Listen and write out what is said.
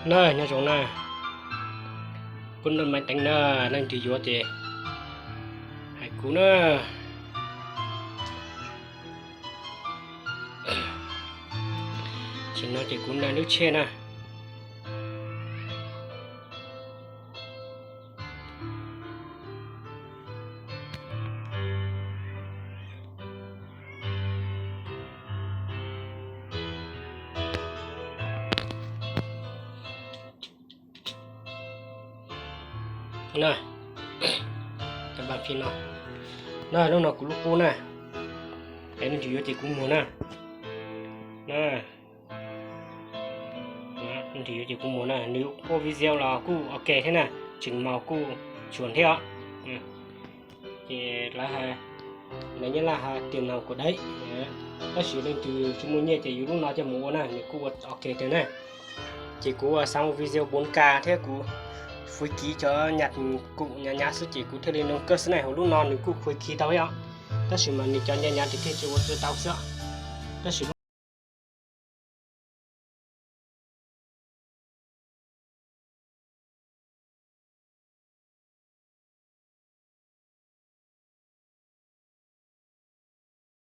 Na, nyob zoo na, kuv noj maiv teev na, leej twg yuav ces hais kuv na. Tsis no ces kuv na lub tsheb na. Na, cov paj phim no, na lub no kuv lub qub na, es leej twg yuav ces kuv muag na. Na, leej twg yuav ces kuv muag na, nws ua video los kuj ok thiab na, tseem maus kuj tsuas thiab os. Ces lawv hais, lawv Nyab Laj hais tiền nào của đấy, tab sis leej twg tsis muaj nyiaj ces yuav lub no coj mus ua na, nws kuj ua ok tiag na. Ces kuv xav ua video bốn K thiab kuv khuv kiv cov nhạc cụ nyav nyav xwb ces kuv thiaj li noo kawg xwb na, hauv lub no nws kuj khuv kiv tau thiab os, tab sis mas nws cov nyav nyav ces thiaj tsis ua tau xwb. Tab sis